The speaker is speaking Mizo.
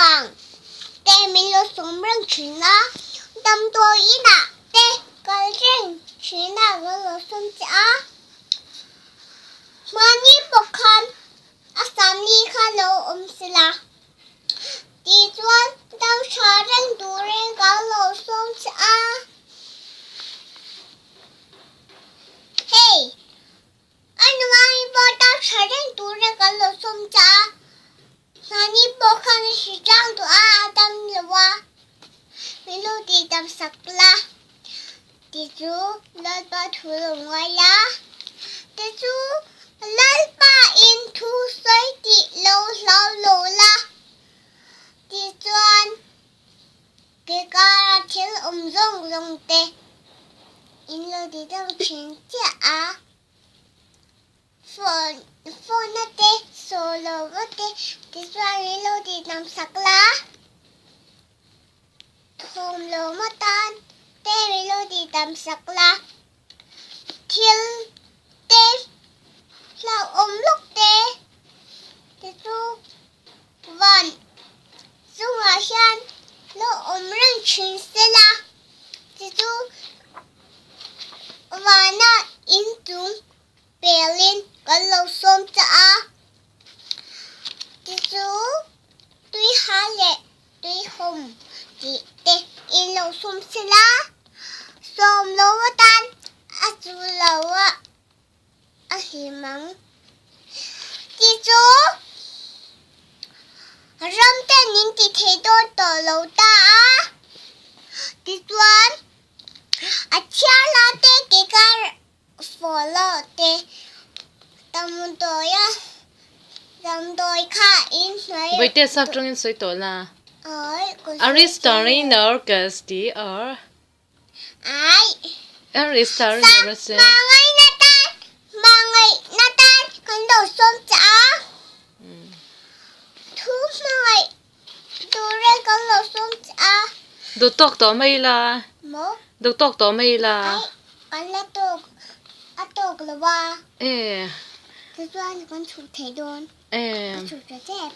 Naupang te min lo sawm reng thin a, damdawi inah te kal reng thin a kan lo sawm che a. Mahni pawh khan a samni kha lo awm sela tichuan dam tha reng turin kan lo sawm che a. Hei! A nuain pawh dam tha reng turin kan lo sawm che a. Mahni pawh khan a hri tlang duh a, a dam lo a, min lo tih dam sak la. Ti chu Lalpa thu lo ngai la, ti chu Lalpa in thu sawi tih lo hlau lo la. Tichuan ke kara thil awm zawng zawng te in lo ti dam thin chiah a. Phone phone a te saw lo va te tichuan in lo ti dam sak la. Thawm lo maw tan te min lo ti tam sak la, thil te hlauhawm lawk te te chu van chungah hian lo awm reng thin se la, ti chu vana inchung pelin kan lo sawm ta a, ti chu tui ha leh Tuihawm tih te in lo sawm sela, sawm lo atan a chu lo a a hlim ang. Ti chu ram ten in ti thei dawn tawh lo ta a, tichuan a chhiar la te ke kar Follow te damdawi damdawi kha in hnuai Vawitea sap tawngin sawi tawh la. Are starring the orchestra tih or. Ai. Are starring the orchestra. Hmangaih na tan hmangaih na tan kan lo sawm che a. Thu hmangaih turin kan lo sawm che a. Duh tawk tawh mai la. Maw? Duh tawk tawh mai la. Ai, kan la tawk, a tawk lo a. E. Tichuan kan chhuk thei dawn. E. Ka chhuk ta tep.